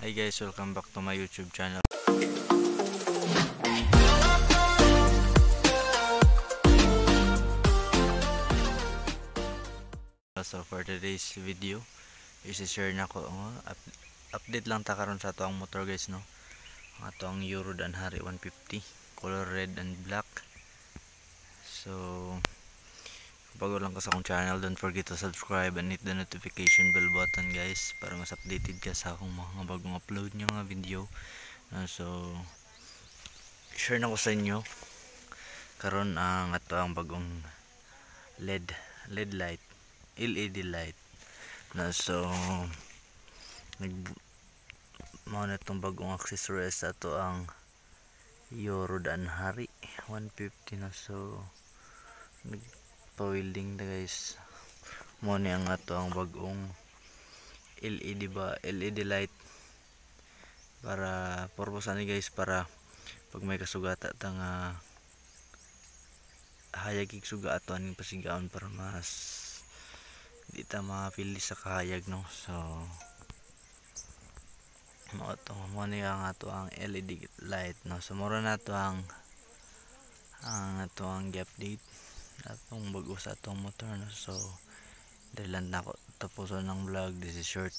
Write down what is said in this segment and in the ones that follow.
Hi guys, welcome back to my YouTube channel. So for today's video, i-share na ko update lang ta karon sa ato ang motor, guys, no. Ang ato ang Euro Danhari 150 color red and black. So kung bago lang ka sa akong channel, don't forget to subscribe and hit the notification bell button, guys, para mas updated ka sa akong mga bagong upload nga mga video. So share na ko sa inyo karon ang ato ang bagong LED light, LED light na. So nag mao na itong bagong accessories sa ato ang Euro Danhari 150 na. So nagpa-welding na, guys. Mao ni ang ato ang bagong LED ba, LED light, para purpose ani, guys, para pag may kasugata ta nga hayag ig suga, ato aning pasigaon para mas di ta mapili sa kahayag, no. So mao to, mao ni ang ato ang LED light, no. So mura na to ang ato ang gi-update atong bago sa atong motor, no. So dili lang nako tapuson ng vlog. This is short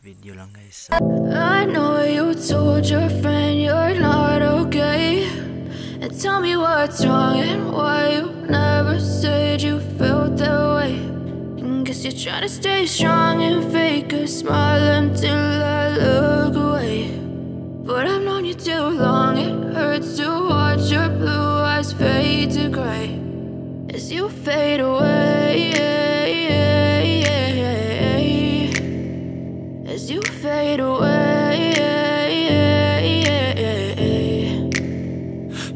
video lang, guys. So, I know you told your friend you're not okay. And tell me what's wrong and why you never said you felt that way. And guess you're trying to stay strong and fake a smile until I look away. But I've known you too long, it hurts to watch your blue eyes fade to gray as you fade away. As you fade away.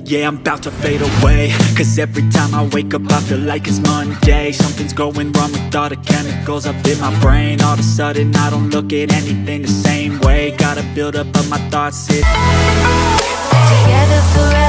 Yeah, I'm about to fade away. 'Cause every time I wake up, I feel like it's Monday. Something's going wrong with all the chemicals up in my brain. All of a sudden, I don't look at anything the same way. Gotta build up of my thoughts sitting Together.